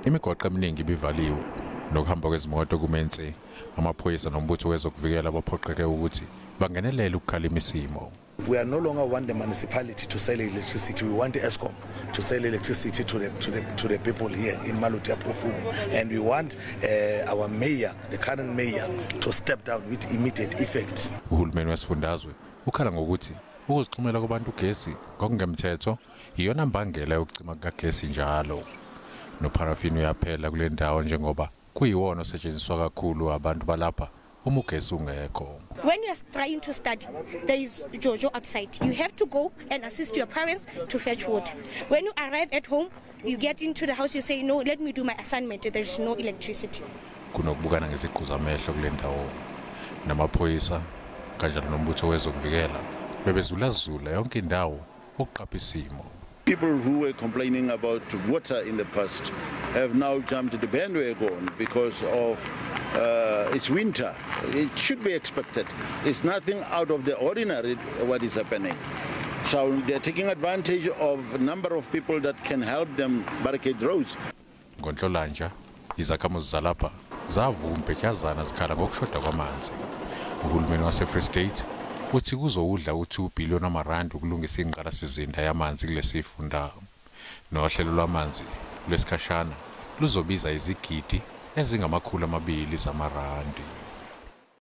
Imigwaqo eminingi ibivaliwe nokuhamba kwezimoto kumense. Amaphoyisa nombutho wezokuvikela baphoqeke ukuthi bangenelele ukukhalima isimo. We are no longer want the municipality to sell electricity. We want the Eskom to sell electricity to the people here in Maluti-a-Phofung, and we want our mayor, the current mayor, to step down with immediate effect. Uhulumeni wesifundazwe ukhala ngokuthi ukuzixhumela kubantu ugesi ngokungemthetho iyona mbangela yokucima kukagesi njalo. Nopharafini uyaphela kule ndawo njengoba kuyiwona osetshenziswa kakhulu abantu balapha uma ugesi ungekho. When you are trying to study, there is Jojo outside. You have to go and assist your parents to fetch water. When you arrive at home, you get into the house, you say, "No, let me do my assignment." There is no electricity. Kunokubukana ngeziqu zamehlo kule ndawo namaphoyisa kanjalo nombutho wezokuvikela bebezulazula yonke indawo ukuqapha isimo. People who were complaining about water in the past have now jumped the bandwagon because of it's winter. It should be expected. It's nothing out of the ordinary what is happening. So they're taking advantage of a number of people that can help them barricade roads. NgoNhlolanja izakhamuzi zalapha zavuka umbhejazana zikhala ngokushoda kwamanzi. Uhulumeni wase-Free State uthi kuzowudla u-2 billion amarandi ukulungisa ingqalasizinda yamanzi kulesi sifunda. Nohlelo lwamanzi lwesikhashana luzobiza izigidi ezingama-200 zamarandi.